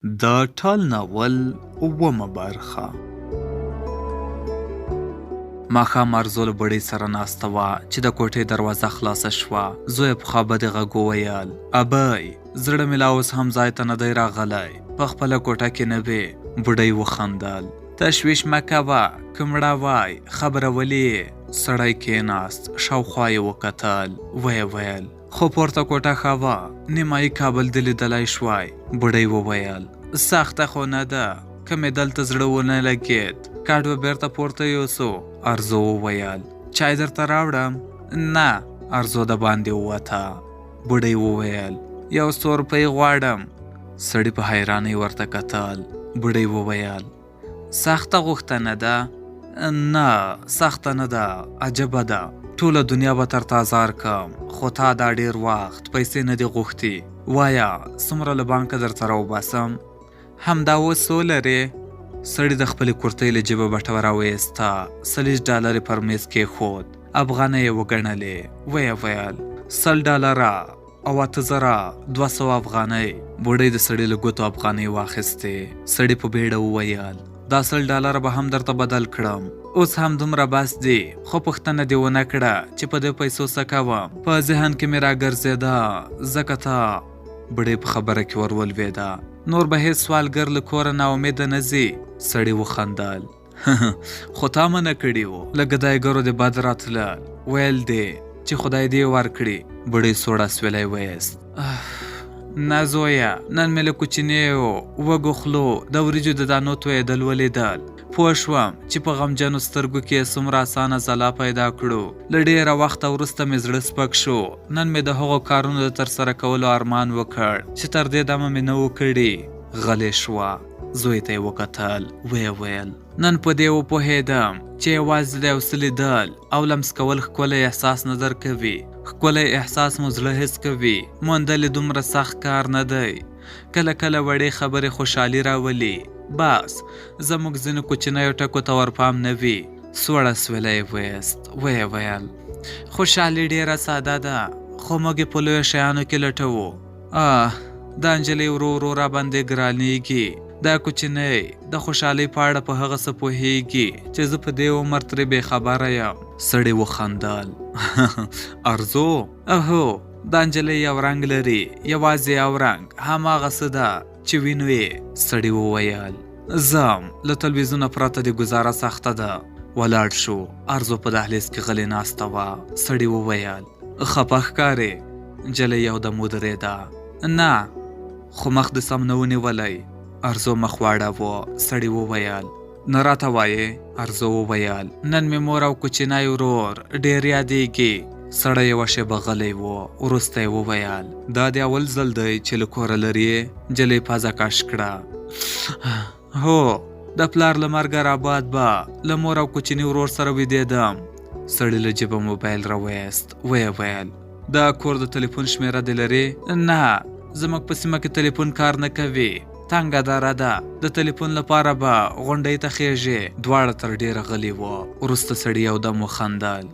د ټال ناول اوومه برخه. ماښام ارزو له بوډۍ سره ناسته وه چې د کوټې دروازه خلاصه شوه. زوی په خوابدي غږ وویل: ابۍ، زړه مې لا اوس هم ځای ته نه دی راغلی، په خپله کوټه کې نه وې. بوډۍ وخندل: تشویش مه کوه، که مړه وای خبرولې یې. سړی کېناست، شاوخوا یې وکتل، ویې ویل: خو پورته کوټه ښه وه، نیمایي کابل دې لیدلی شوای. بوډۍ وویل: سخته خو نه ده، که مې دلته زړه ونه لګېد کټ به بېرته پورته یوسو. ارزو وویل: چای درته راوړم؟ نه. ارزو د باندې ووته. بوډۍ وویل: یو څو روپۍ غواړم. سړي په حیرانۍ ورته کتل. بوډۍ وویل: سخته غوښتنه ده؟ نه، سخته نه ده، عجبه ده. ټوله دنیا به تر تا ځار کم، خو تا دا ډېر وخت پیسې نه دي غوښتي. وایه، څومره له بانکه درته راوباسم؟ همدا اوس څو لرې؟ سړي د خپلې کورتۍ له جیبه بټوه راویسته، سلیز ډالر یې پر میز کېښود، افغانۍ یې وګڼلې، ویې ویل: 100 ډالره او 8200 افغانۍ. بوډۍ د سړي له ګوتو افغانۍ واخیستې. سړي په بیړه وویل: دا 100 ډالره به هم درته بدل کړم، اوس هم دومره بس دي، خو پوښتنه دې ونه کړه چې په دې پیسو څه کوم. په ذهن کې مې راګرځېده، ځکه ته. بوډۍ په خبره کې ور ولوېده: نور به هېڅ سوالګر له کوره ناامیده نه ځي. سړي وخندل: خو تا منع کړي وو، له ګدایګرو دې بد راتلل، ویل دې چې خدای دې ورکړي. بوډۍ سوړ اسویلی ویست: نه زویه، نن مې له کوچنیو وږو خولو د وریجو د دانو تویېدل ولیدل، پوه شوم چې په غمجنو سترګو کې یې څومره اسانه ځلا پیدا کړو. له ډېره وخته وروسته مې زړه سپک شو. نن مې د هغو کارونو د ترسره کولو ارمان وکړ چې تر دې دمه مې نه وو کړي. غلې شوه، زوی ته یې وکتل، ویې ویل: نن په دې وپوهېدم چې یوازې د یو څه لیدل او لمس کول ښکلی احساس نه درکوي، ښکلی احساس مو زړه حس کوي. موندل یې دومره سخت کار نه دی. کله کله وړې خبرې خوشحالي راولي، بس زموږ ځینو کوچنیو ټکو ته ورپام نه وي. سوړ اسویلی یې ویست، ویې ویل: خوشحالي ډېره ساده ده، خو موږ یې په لویو شیانو کې لټوو. آه، دا نجلۍ ورو ورو راباندې ګرانېږي. دا کوچنۍ د خوشحالۍ په اړه په هغه څه پوهېږي چې زه په دې عمر ترې بې خبره یم. سړي وخندل: ارزو؟ اهو، دا نجلۍ یو رنګ لري، یوازې یو رنګ، هماغه څه ده چې وینو یې. سړي وویل: ځم، له تلویزیونه پرته دې ګزاره سخته ده. ولاړ شو. ارزو په دهلیز کې غلې ناسته وه. سړي وویل: خپه ښکارې؟ نجلۍ یو دم ودرېده: نه، خو مخ دې سم نه و نیولی. ارزو مخ واړاوه. سړي وویل: نه راته وایې؟ ارزو وویل: نن مې مور او کوچنی ورور ډېر یادېږي. سړی یوه شېبه غلی و، وروسته یې وویل: دا دې اول ځل دی چې له کوره لرې یې؟ نجلۍ پزه کش کړه: هو، د پلار له مرګه راباد به له مور او کوچني ورور سره ویدېدم. سړي له جیبه موبایل راویست، ویې ویل: د کور د تلیفون شمېره دې لرې؟ نه، زموږ په سیمه کې تلیفون کار نه کوي، تنګه دره ده، د تلیفون لپاره به غونډۍ ته خېژې. دواړه تر ډېره غلي وو. وروسته سړي یو دم وخندل: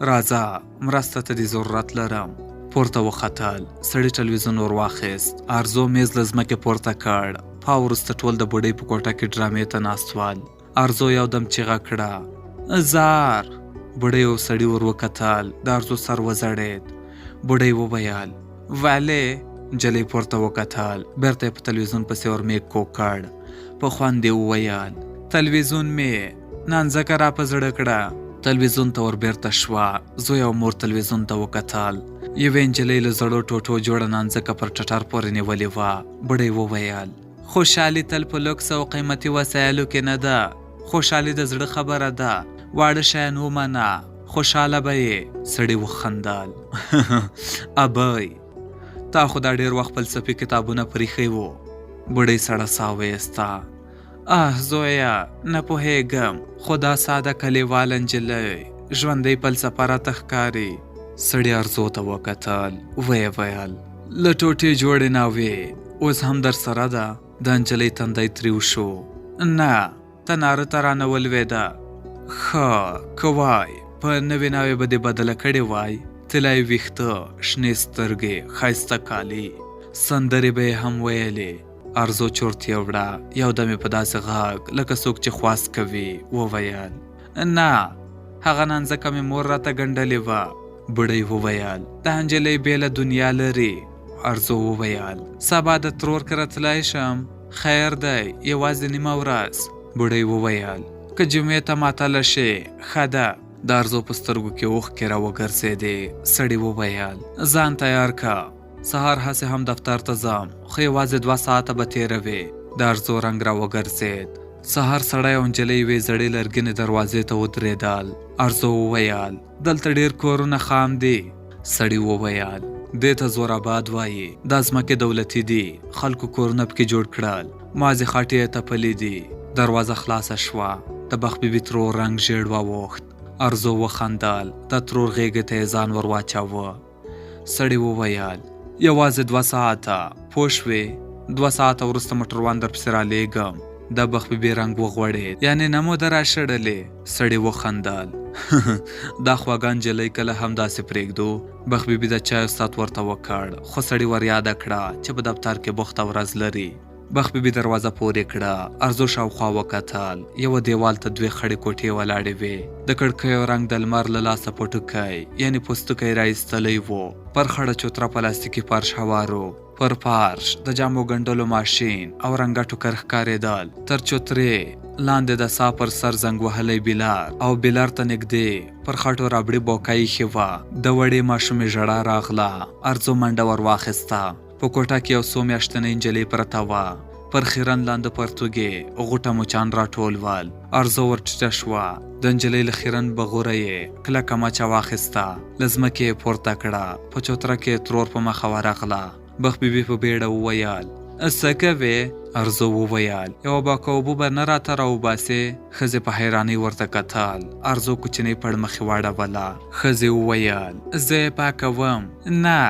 راځه، مرسته ته دې ضرورت لرم. پورته وختل. سړي تلویزیون ور واخیست. ارزو میز له ځمکې پورته کړ. پا وروسته ټول د بوډۍ په کوټه کې ډرامې ته ناست ول. ارزو یو دم چیغه کړه: زار! بوډۍ او سړي ور وکتل. د ارزو سر وځړېد. بوډۍ وویل: ولې؟ نجلۍ پورته وکتل، بېرته یې په تلویزیون پسې ور میږ کوږ کړ. په خوند یې وویل: تلویزیون مې نن ځکه را په زړه کړه. تلویزیون ته ور بېرته شوه. زوی او مور تلویزیون ته وکتل. یوې نجلۍ له زړو ټوټو جوړه نانځکه پر ټټر پورې نیولې وه. بوډۍ وویل: خوشحالي تل په لوکس او قیمتي وسایلو کې نه ده. خوشحالي د زړه خبره ده. واړه شیان ومنه، خوشحاله به یې. سړي وخندل: ابۍ، تا خو دا ډېر وخت فلسفي کتابونه پرېښي وو. بوډۍ سړه ساه ویسته: اه زویه، نه پوهېږم، خو دا ساده کلیواله نجلۍ ژوندۍ فلسفه راته ښکاري. سړي ارزو ته وکتل، ویې ویل: له ټوټې جوړې ناوې اوس هم درسره ده؟ د نجلۍ تندی تریو شو: نه، تناره ته رانه ولوېده. ښه که وای په نوې ناوې به دې بدله کړې وای. طلایي ویښته، شنې سترګې، ښایسته کالي. سندرې به یې هم ویلې. ارزو چورت یوړه، یو دم یې په داسې غږ لکه څوک چې خواست کوي وویل، نه، هغه نانځکه مې مور راته ګنډلې وه. بوډۍ وویل، دا نجلۍ بېله دنیا لري. ارزو وویل، سبا د ترور کره تلای شم؟ خیر دی، یوازې نیمه ورځ. بوډۍ وویل، که جمعې ته معطله شې ښه ده. د ارزو په سترګو کې اوښکې راوګرځېدې. سړي وویل، ځان تیار که، سهار هسې هم دفتر ته ځم، خو یوازې 2 ساعته به تېروې. د ارزو رنګ راوګرځېد. سهار سړی او نجلۍ یوې زړې لرګینې دروازې ته ودرېدل. ارزو وویل، دلته ډېر کورونه خام دي. سړي وویل، دې ته زور آباد وایي، دا ځمکې دولتي دي، خلکو کورونه پکې جوړ کړل، مازې خټې یې تپلې دي. دروازه خلاصه شوه، د بخت بي بي ترور رنګ ژېړ واوښت. ارزو وخندل، د ترور غېږې ته یې ځان ور واچاوه. سړي وویل، یوازې 2 ساعته، پوه شوې؟ 2 ساعته وروسته موټروان درپسې رالېږم. د بخت بي بي رنګ وغوړېد، یعنې نه مو ده راشړلې؟ سړي وخندل، دا خواږه نجلۍ کله هم داسې پرېږدو؟ بخت بي بي د چایو ست ورته وکړ، خو سړي وریاده کړه چې په دفتر کې بوخته ورځ لري. بخت بي بي دروازه پورې کړه. ارزو شاوخوا وکتل، یوه دیوال ته 2 خړې کوټې ولاړې وې. د کړکیو رنګ د لمر له لاسه پټوکی یعنې پوستکی را ایستلی و. پر خړه چوتره پلاستیکي فرش هوار و. پر فرش د جامو ګنډلو ماشین او رنګه ټوکر ښکارېدل. تر چوترې لاندې د سا پر سر زنګ وهلی بیلر او بیلر ته نږدې پر خټو رابړي بوکه ایښې وه. د وړې ماشومې ژړا راغله. ارزو منډه ور واخیسته. په کوټه کې یو څو میاشتنۍ نجلۍ پرته وه. پر خیرن لاندې پرتوګې غوټه مچان راټول ول. ارزو ور ټیټه شوه. د نجلۍ له خیرن بغوره یې کلکه مچه واخیسته، له ځمکې یې پورته کړه. په چوتره کې یې ترور په مخه ورغله. بخت بي بي په بیړه وویل، څه کوې؟ ارزو وویل، یوه باکه اوبه به نه راته راوباسې؟ ښځې په حیرانۍ ورته کتل. ارزو کوچنۍ پړمخې واړوله. ښځې وویل، زه یې پاکوم. نه،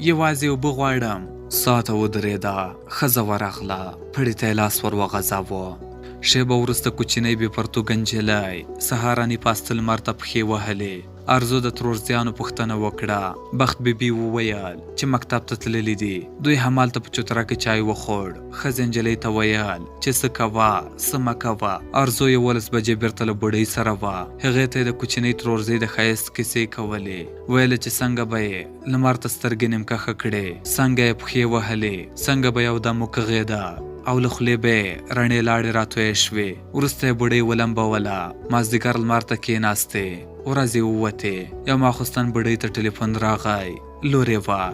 یوازې اوبه غواړم. ساته ودرېده. ښځه ورغله، پړي ته یې لاس ور وغځاوه. شېبه وروسته کوچنۍ بې پرتوګه نجلۍ سهارني پاسته لمر ته پښې وهلې. ارزو د ترورزیانو پوښتنه وکړه. بخت بي بي وویل چې مکتب ته تللي دي. دوی همالته په چوتره کې چای وخوړ. ښځې نجلۍ ته ویل چې څه کوه څه مه کوه. ارزو 11 بجې بیرته له بوډۍ سره وه. هغې ته یې د کوچنۍ ترورزۍ د ښایست کیسې کولې. ویل چې څنګه به یې لمر ته سترګې نیمکښه کړې، څنګه یې پښې وهلې، څنګه به یو دم وکغېده او له خولې به یې رڼې لاړې راتویې شوې. وروسته یې بوډۍ ولمبوله. مازدیګر لمر ته کېناستې. ورځې ووتې. یو ماخوستن بوډۍ ته ټلیفون راغی. لور یې وه.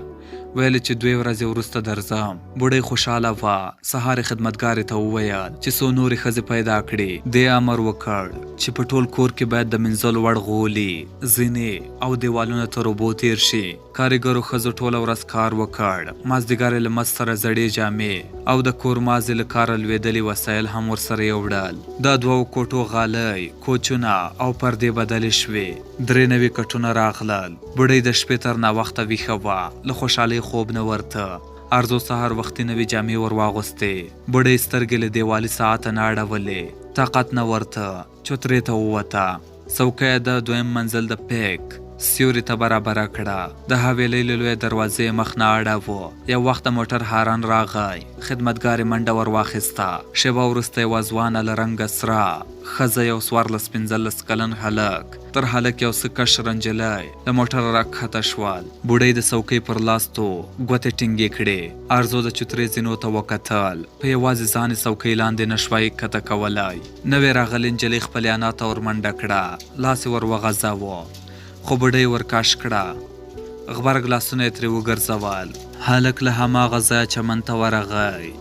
ویل چې 2 ورځې وروسته درځم. بوډۍ خوشحاله وه. سهار یې خدمتګارې ته وویل چې څو نورې ښځې پیدا کړي. دې امر وکړ چې په ټول کور کې باید د مینځلو وړ غولي، زینې او دیوالونه تر اوبو تېر شي. کاریګرو ښځو ټوله ورځ کار وکړ. مازدیګر یې له مز سره زړې جامې او د کور مازې له کاره لوېدلي وسایل هم ورسره یوړل. د 2 کوټو غالۍ، کوچونه او پردې بدلې شوې. 3 نوي کټونه راغلل. بوډۍ د شپې تر ناوخته ویښه وه. له خوشحالۍ خوب نه ورته. ارزو سهار وختي نوې جامې ور واغوستې. بوډۍ سترګې له دیوالي ساعته نه اړولې. طاقت نه ورته. چوترې ته ووته. څوکۍ یې د دویم منزل د پیک سیوري ته برابره کړه. د حویلۍ له لویې دروازې یې مخ نه اړاوه. یو وخت د موټر هارن راغی. خدمتګارې منډه ور واخیسته. شېبه وروسته یوه ځوانه له رنګه سره ښځه، یو 14-15 کلن هلک، تر هلک یو څه کشره نجلۍ له موټره راکښته شول. بوډۍ د څوکۍ پر لاستو ګوتې ټینګې کړې. ارزو د چوترې زینو ته وکتل. په یوازې ځان یې څوکۍ لاندې نه شوای کته کولای. نوې راغلې نجلۍ خپلې انا ته ورمنډه کړه. لاس یې ور وغځاوه، خو بوډۍ ور کش کړه. غبرګ لاسونه یې ترې وګرځول. هلک له هماغه ځایه چمن ته ورغی.